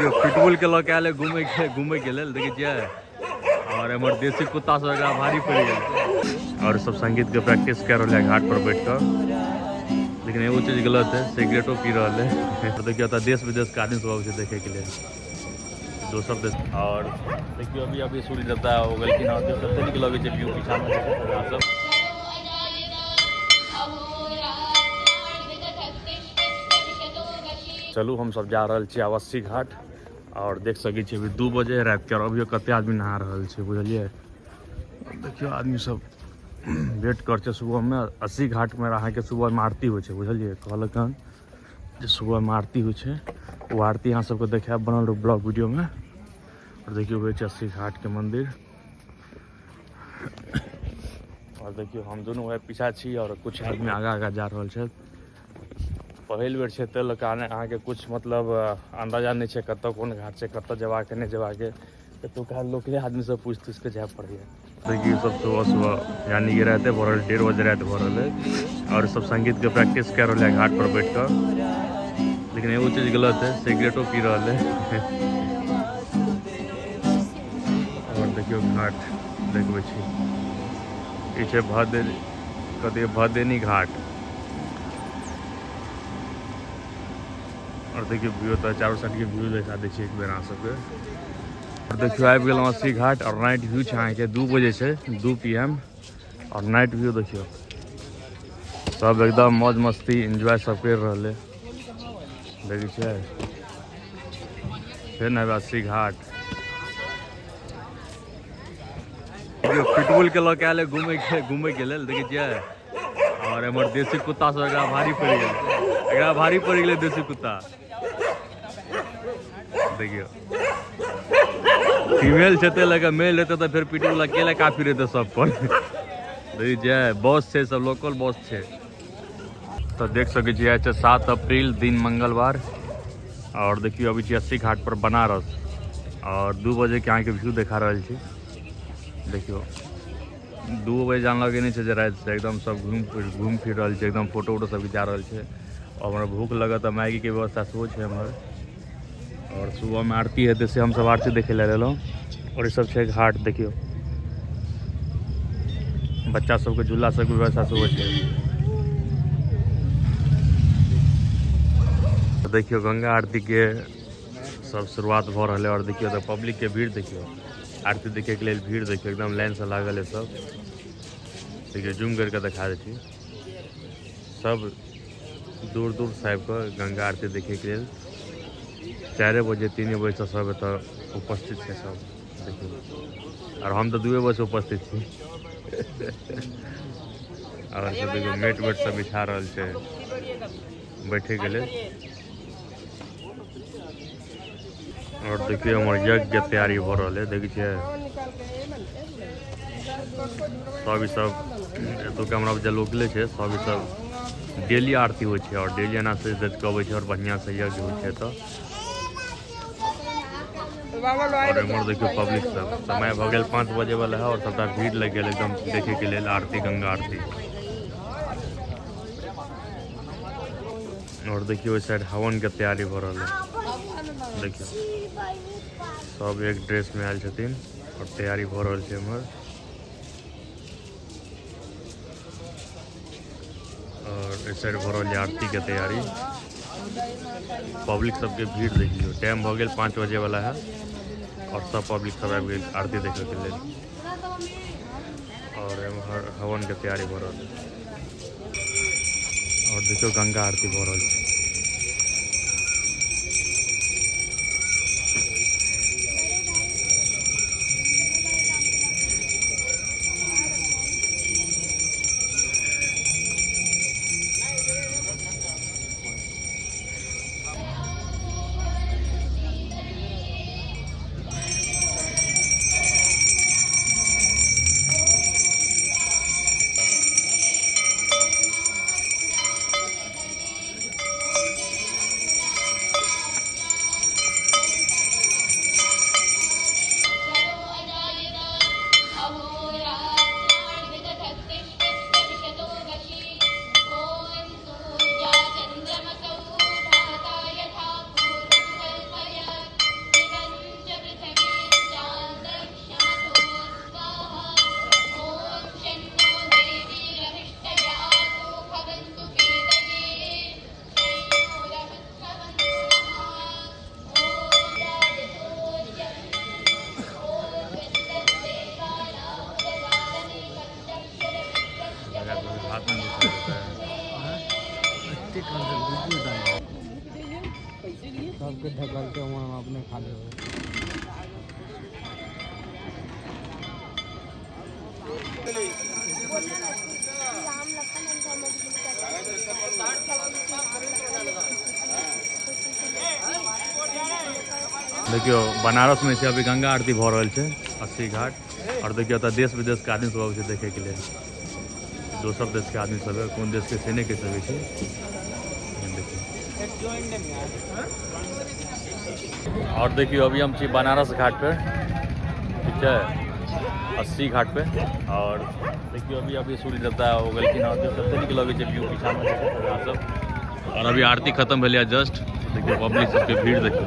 देखियौ पिटबुल के लऽ के आयल घूमे के लेल, देखै छियै। और एम्हर देसी कुत्ता सब एकरा भारी पड़ि गेल। और सब संगीत के प्रैक्टिस कर रहल है घाट पर बैठ कऽ, लेकिन एगो चीज गलत है, सिगरेटो पी रहल है। देखियौ एतऽ देश विदेश के आदमी सब अबै छै देखे के लेल, दोसर देश। और देखियौ अभी अभी सूर्य देवता हो गेलखिन, और देखियौ कते नीक लगै छै व्यू पीछा में सब। चलू हम सब जा रहल छी अस्सी घाट, और देख सकै छी अभी 2 बजे राति के, और अभियो कते आदमी नहा रहल छै, बुझलियै। देखियौ आदमी सब वेट कर छै सुबह में। अस्सी घाट में अहाँके सुबह में आरती होइ छै, बुझलियै। कहलक हन जे सुबह में आरती होइ छै, ओ आरती अहाँ सबके देखायब बनल रहू ब्लॉग वीडियो में। और देखियौ होइ छै अस्सी घाट के मंदिर। और देखियौ हम दुनू भाई पीछा छी और कुछ आदमी आगा आगा जा रहल छथि। पहिल बेर छै ताहि लऽ कऽ अहाँके कुछ मतलब अन्दाजा नहि छै कतऽ कोन घाट छै, कतऽ जेबाक नहि जेबाक, एतुका लोकले आदमी सब पूछि तुछि कऽ जाय पड़ैया। देखियौ सब सुबह सुबह यानी कि राते भऽ रहल, 1:30 बजे राति भऽ रहल है, और सब संगीत के प्रैक्टिस कर रहल है घाट पर बैठ कऽ। लेकिन एगो चीज गलत है, सिगरेटो पी रहल है। और देखियौ घाट देखबै छी, ई छै कथी भदेनी घाट। और देखियौ व्यू तऽ चारू साइड के व्यू देखा दै छी एक बेर अहाँ सबके। और देखियौ आबि गेलहुँ अस्सी घाट, और नाइट व्यू छै अहाँके 2 बजे छै, 2 PM। और नाइट व्यू देखियौ सब एकदम मौज मस्ती एंजॉय सब कर रहल है, देखै छियै। फेर ने अस्सी घाट। देखियौ पिटबुल के लऽ के आयल है घूमे के लेल, देखै छियै। और एम्हर देसी कुत्ता सब एकरा भारी पड़ि गेलै, एकरा भारी पड़ि गेलै देसी कुत्ता। देखियौ फीमेल छै ताहि लऽ कऽ, मेल रहतै तऽ फेर पिटबुल अकेले काफी रहतै सब पर। देखै छियै बस छै, सब लोकल बस छै। तऽ देख सकै छियै आइ छै 7 अप्रील दिन मंगलवार। और देखियौ अबै छी अस्सी घाट पर बनारस, और 2 बजे के अहाँके व्यू देखा रहल छी। देखियौ 2 बजे जान लगे नहि छै जे राति से एकदम सब घूमि फिर रहल छै, एकदम फोटो वोटो सब घिचा रहल छै। और हमरा भूख लगत तऽ मैगीके व्यवस्था सेहो छै एम्हर। और सुबहमे आरती हेतै से हमसब आरती देखै लए एलहुँ। और ई सब छै घाट, देखियौ बच्चा सबके झूला सबके व्यवस्था सेहो छै। देखियौ गंगा आरतीके सब शुरुआत भऽ रहल है। और देखियौ तऽ पब्लिकके भीड़ देखियौ, आरती देखैके लेल भीड़ देखियौ, एकदम लाइनसँ लागल है सब। देखियौ जूम करिके देखा दै छी, सब दूर दूर से आबि कऽ गंगा आरती देखैके लेल 4 बजे 3 बजेसँ सब एतऽ उपस्थित छै सब। देखियौ और हम तऽ 2 बजे उपस्थित छी। और सब देखियौ मेट वेट सब बिछा रहल छै बैठैके लेल। और देखियौ हमर यज्ञ के तैयारी भऽ रहल है, देखै छियै सब ई सब एतुका हमरा जे लोकले छै सब ई सब डेली आरती होइ छै, और डेली एना सजि धजि कऽ अबै छै और बढ़िआँ से यज्ञ होइ छै एतऽ। और एम्हर देखियौ पब्लिक सब, समय भऽ गेल 5 बजे वाला है और सबटा भीड़ लागि गेल एकदम देखे के लेल आरती, गंगा आरती। और देखियौ ओहि साइड हवन के तैयारी भऽ रहल है, देखियौ सब एक ड्रेस में आयल छथिन और तैयारी भऽ रहल छै एम्हर। और एहि साइड भऽ रहल छै आरती के तैयारी। पब्लिक सबके भीड़ देखियौ, टाइम भऽ गेल 5 बजे वाला है और सब पब्लिक सब आबि गेल आरती देखै के लेल। और एम्हर हवन के तैयारी भऽ रहल है। और देखियौ गंगा आरती भऽ रहल छै। हम अपने खा लेबै। देखियौ, बनारसमे छै, अभी गंगा आरती भऽ रहल छै 80 घाट। आओर देखियौ, एतऽ देश विदेशके आदमी सब अबै छै देखैके लेल। दोसर देशके आदमी सब, कोन देशके से नहि कहि सकै छी। देखियौ, आओर देखियौ, अभी हम छी बनारस घाट पे, ठीक छै, 80 घाट पे। आओर देखियौ, अभी अभी सूर्य देवता हो गेलखिन। आओर कते नीक लगै छै व्यू पीछामे अहाँ सब। आओर अभी आरती खत्म भेलैए जस्ट। देखियौ, पब्लिक सबके भीड़ देखियौ।